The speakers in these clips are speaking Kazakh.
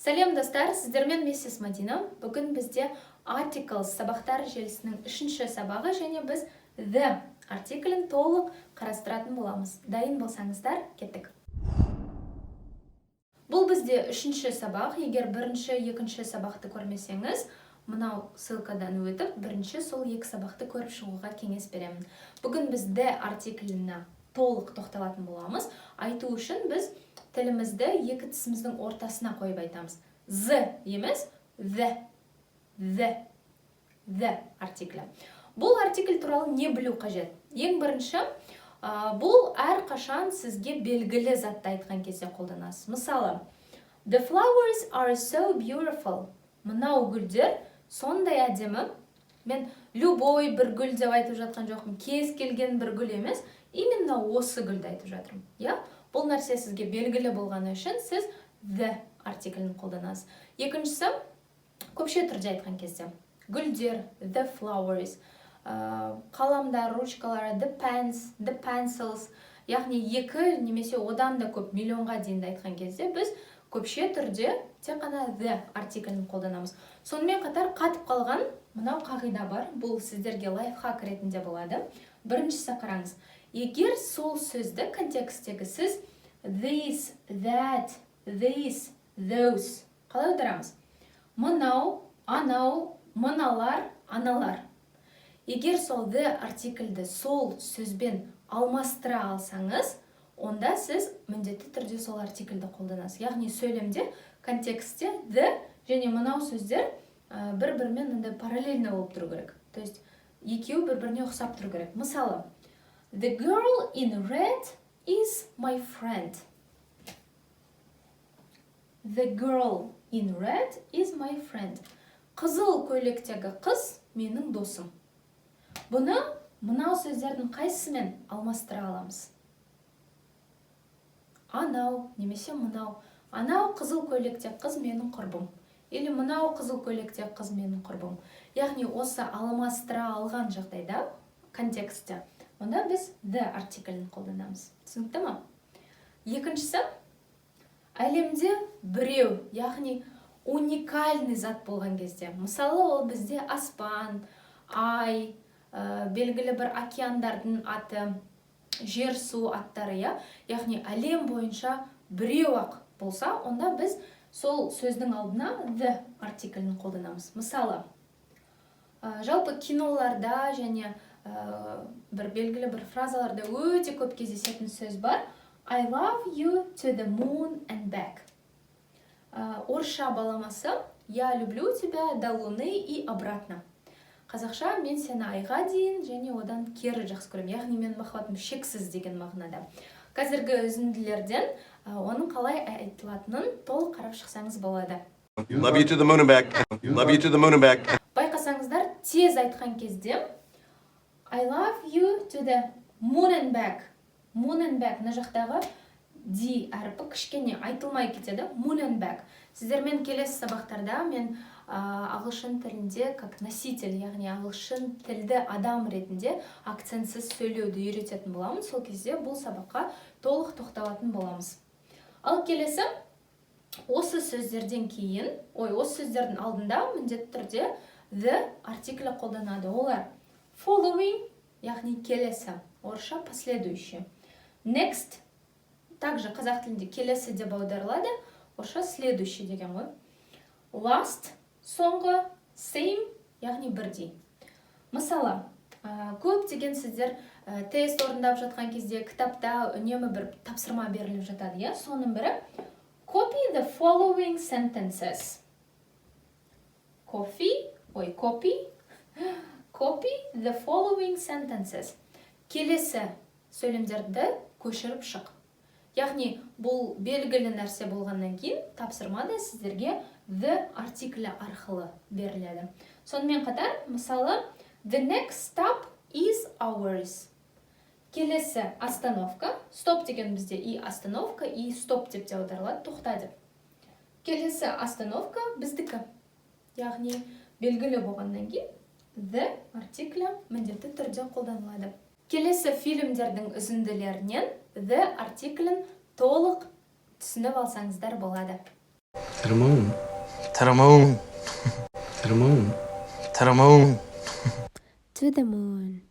Сәлем, достар! Сіздермен миссис Мадина. Бүгін бізде articles сабақтар желісінің үшінші сабағы және біз the артиклін толық қарастыратын боламыз. Дайын болсаңыздар, кеттік. Бұл бізде үшінші сабақ. Егер бірінші, екінші сабақты көрмесеңіз, мынау ссылкадан өтіп, бірінші сол екі сабақты көріп шығуға кеңес беремін. Бүгін біз the артикліне толық тоқталатын боламыз. Айту үшін біз тілімізді екі тісіміздің ортасына қойып айтамыз. З емес, the, the, the артиклі. Бұл артикль туралы не білу қажет? Ең бірінші, бұл әрқашан сізге белгілі затты айтқан кезде қолданасыз. Мысалы, "The flowers are so beautiful." Мынау гүлдер сондай әдемі. Мен любой бір гүл деп айтып жатқан жоқпын, кез келген бір гүл емес, именно осы гүлді айтып жатырмын, иә. Бұл нәрсе сізге белгілі болғаны үшін сіз the артиклін қолданасыз. Екіншісі, көпше түрде айтқан кезде гүлдер, the flowers, қаламдар, ручкалар, the pens, the pencils, яғни екі немесе одан да көп, миллионға дейін де айтқан кезде біз көпше түрде тек қана the артиклін қолданамыз. Сонымен қатар қатып қалған мынау қағида бар, бұл сіздерге лайфхак ретінде болады. Біріншісі, қараңыз, егер сол сөзді контексттегі сіз this, that, these, those қалай аударамыз? Мынау, анау, мыналар, аналар. Егер сол the артикльді сол сөзбен алмастыра алсаңыз, онда сіз міндетті түрде сол артикльді қолданасыз. Яғни сөйлемде, контекстте the және мынау сөздер бір бірімен мындай параллельно болып тұру керек, то есть екеуі бір біріне ұқсап тұру керек. Мысалы, "The girl in red is my friend." The girl in red is my friend. Қызыл көйлектегі қыз менің досым. Бұны мынау сөздердің қайсысымен алмастыра аламыз? Анау немесе мынау. Анау қызыл көйлектегі қыз менің құрбым. Или мынау қызыл көйлектегі қыз менің құрбым. Яғни осы алмастыра алған жағдайда контекстте, онда біз the артиклін қолданамыз. Түсінікті ма? Екіншісі, әлемде біреу, яғни уникальный зат болған кезде. Мысалы, ол бізде аспан, ай, белгілі бір океандардың аты, жер, су аттары, иә. Яғни әлем бойынша біреу ақ болса, онда біз сол сөздің алдына the артиклін қолданамыз. Мысалы, жалпы киноларда және бір белгілі бір фразаларда өте көп кездесетін сөз бар: "I love you to the moon and back." Орысша баламасы: "Я люблю тебя до луны и обратно". Қазақша: мен сені айға дейін және одан кері жақсы көремін, яғни менің махаббатым шексіз деген мағынада. Қазіргі үзінділерден оның қалай айтылатынын толық қарап шықсаңыз болады. Love you to the moon and back. Love you to the moon and back. Байқасаңыздар, тез айтқан кезде "I love you to the moon and back", moon and back, мына жақтағы D әрпі кішкене айтылмай кетеді, moon and back. Сіздермен келесі сабақтарда мен ағылшын тілінде как носитель, яғни ағылшын тілді адам ретінде акцентсіз сөйлеуді үйрететін боламын. Сол кезде бұл сабаққа толық тоқталатын боламыз. Ал келесі, осы сөздерден кейін, ой, осы сөздердің алдында міндетті түрде the артиклі қолданады. Олар: following, яғни келесі, орысша последующий; next, также қазақ тілінде келесі деп аударылады, орысша следующий деген ғой; last, соңғы; same, яғни бірдей. Мысалы, көптеген сіздер тест орындап жатқан кезде кітапта үнемі бір тапсырма беріліп жатады, иә. Соның бірі: "Copy the following sentences", coffee, ой, copy, "Copy the following sentences", келесі сөйлемдерді көшіріп шық. Яғни бұл белгілі нәрсе болғаннан кейін тапсырма да сіздерге the артиклі арқылы беріледі. Сонымен қатар, мысалы, "The next stop is ours", келесі остановка. Стоп деген бізде и остановка, и стоп деп те аударылады, тоқта деп. Келесі остановка біздікі. Яғни белгілі болғаннан кейін the артиклі міндетті түрде қолданылады. Келесі фильмдердің үзінділерінен the артиклін толық түсініп алсаңыздар болады. To the moon. To the moon. To the moon. To the moon. To the moon,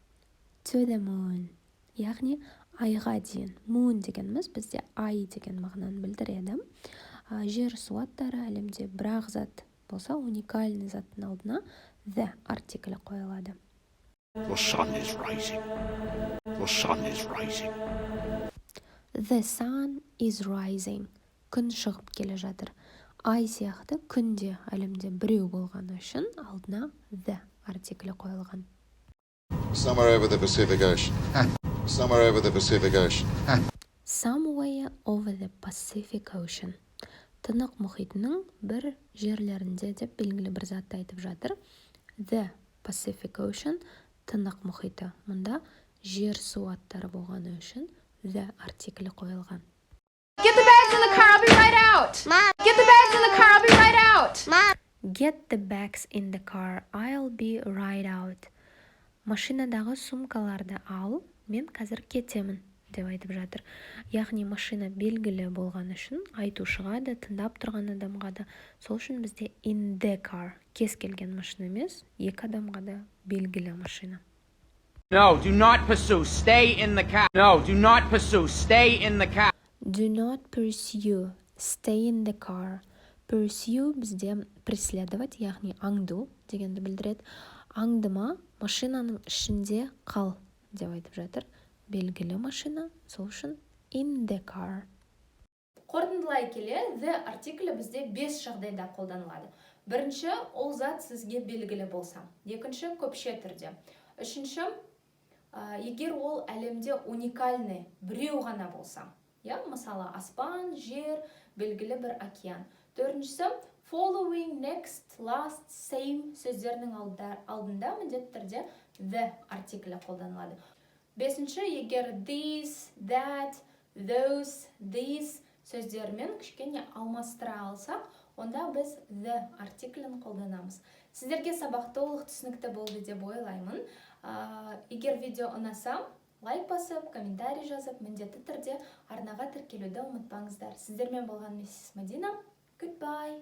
to the moon, яғни айға дейін. Moon дегеніміз бізде ай деген мағынаны білдіреді. Жер, су аттары, әлемде бір-ақ зат болса, уникальный заттың алдына the артиклі қойылады. The sun is rising. The sun is rising. The sun is rising. Күн шығып келе жатыр. Ай сияқты күн де әлемде біреу болғаны үшін алдына the артиклі қойылған. Somewhere over the Pacific Ocean. Somewhere over the Pacific Ocean. Somewhere over the Pacific Ocean. Тынық мұхитының бір жерлерінде деп белгілі бір затты айтып жатыр. The Pacific Ocean, Тынық мұхиты. Мұнда жер, су аттары болғаны үшін the артиклі қойылған. Get the bags in the car, I'll be right out. Mom. Get the bags in the car, I'll be right out. Mom. Get the bags in the car, I'll be right out. Машинадағы сумкаларды ал, мен қазір кетемін деп айтып жатыр. Яғни машина белгілі болған үшін айтушыға да, тыңдап тұрған адамға да, сол үшін бізде in the car кез келген машина емес, екі адамға да белгілі машина. No, do not pursue. Stay in the car. No, do not pursue. Stay in the car. Do not pursue, stay in the car. Pursue бізде преследовать, яғни аңду дегенді білдіреді. Аңдыма, машинаның ішінде қал деп айтып жатыр. Белгілі машина, сол үшін in the car. Қорытындылай келе, the артиклі бізде бес жағдайда қолданылады. Бірінші, ол зат сізге белгілі болса. Екінші, көпше түрде. Үшінші, егер ол әлемде уникальный, біреу ғана болса. Иә, мысалы, аспан, жер, белгілі бір океан. Төртіншісі, following, next, last, same сөздерінің алдында міндетті түрде the артиклі қолданылады. Бесінші, егер this, that, those, these сөздерімен кішкене алмастыра алсақ, онда біз the артиклін қолданамыз. Сіздерге сабақ толық түсінікті болды деп ойлаймын. Егер видео ұнаса, лайк басып, комментарий жазып, міндетті түрде арнаға тіркелуді ұмытпаңыздар. Сіздермен болған миссис Мадина. Goodbye.